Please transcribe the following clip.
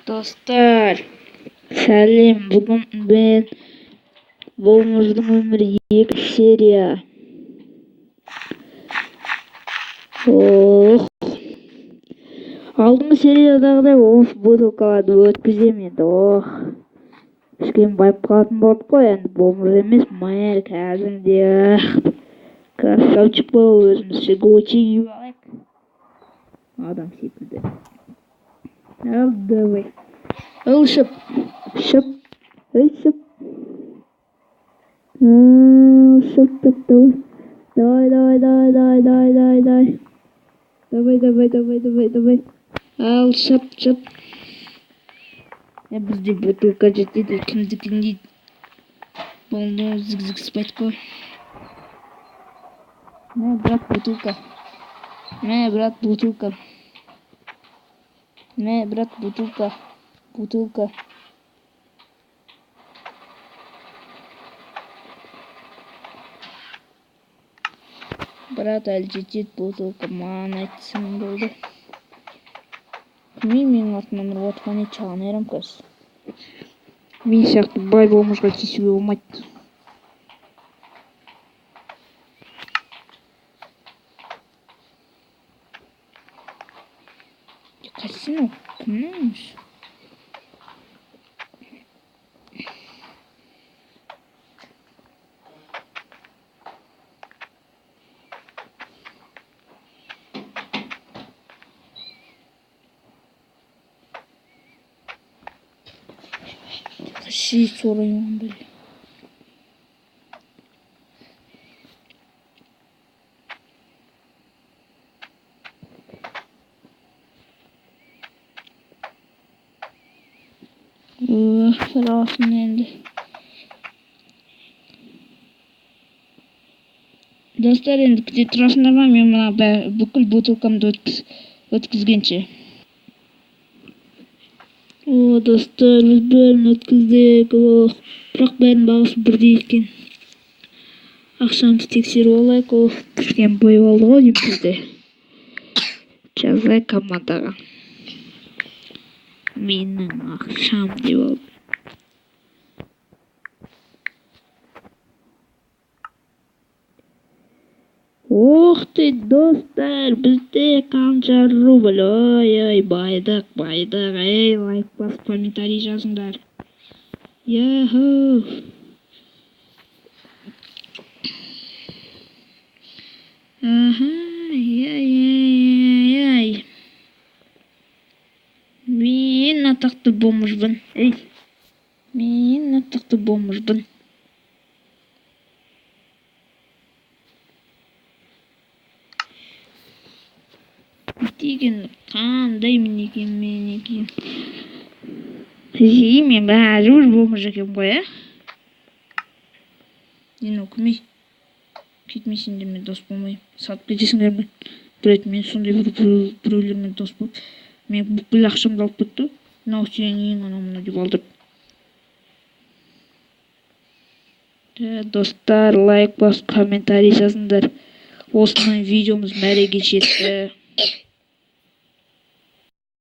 Достар, сәлем. Бүгін мен Бомждың өмірі 2 серия. Ох. Алдыңғы сериядағыдай осы бутылкаларды өткіземін енді. Ох. Кішкене байып қалатын болдық қой енді, бомж емес, мэр кәдімгідей. Красавчик болып өзімізше Гуччи киіп алайық. Адам секілді. Ал, давай. Ал, шып. Шып. Эй, шып. Ал, шып, шып, давай. Давай, давай, давай, давай, давай, давай, давай. Давай, давай, давай, давай, давай. Ал, шып, шып. Бізде бутылка жетеді, кімдікін дейді. Болды, зиг-зиг спать қой. Мә, брат, бутылка. Мә, брат, бутылка. Мә, брат, бутылка. Бутылка. Брат, әлі жетеді бутылка, маған айтсаң болды. Кім менің артымнан ұрып жатқан еді, шаған айырам қазір. Мен сияқты бай бомжға тиісуге болмайды. Қайсысы мынау? Кімнің өзі? Şey sorayım böyle. Rahatsın енді. Достар, енді күте тұрасыңдар ма? Мен мына бүкіл бутылкамды өткізгенше. О, достар, біз бәрін өткіздік. Ох, бірақ бәрінің бағасы бірдей екен. Ақшамызды тексеріп алайық. Ох, кішкене бой болды ғой деймін бізде. Жазайық командаға. Менің ақшам деп алып. Ох ты, достар, бізде қанша рубль. Ой, ой, байдық, байдық. Ей, лайк басып комментарий жазыңдар. Яху. Аха, яй, яй, яй. Мен атақты бомжбын. Ей, мен атақты бомжбын. Деген қандай мен екен, мен екен. Жей, мен бәрібір бомж екен ғой, ә? Енді кім? Кетмесеңдер мен дос болмаймын. Сатып кетесіңдер ме? Бір рет мен сондай біреулермен дос болып, мен бүкіл ақшамды алып кетті. Мынау сенің ең анау мынау деп алдырып. Достар, лайк басып, комментарий жазыңдар. Осының видеомыз мәреге жетті.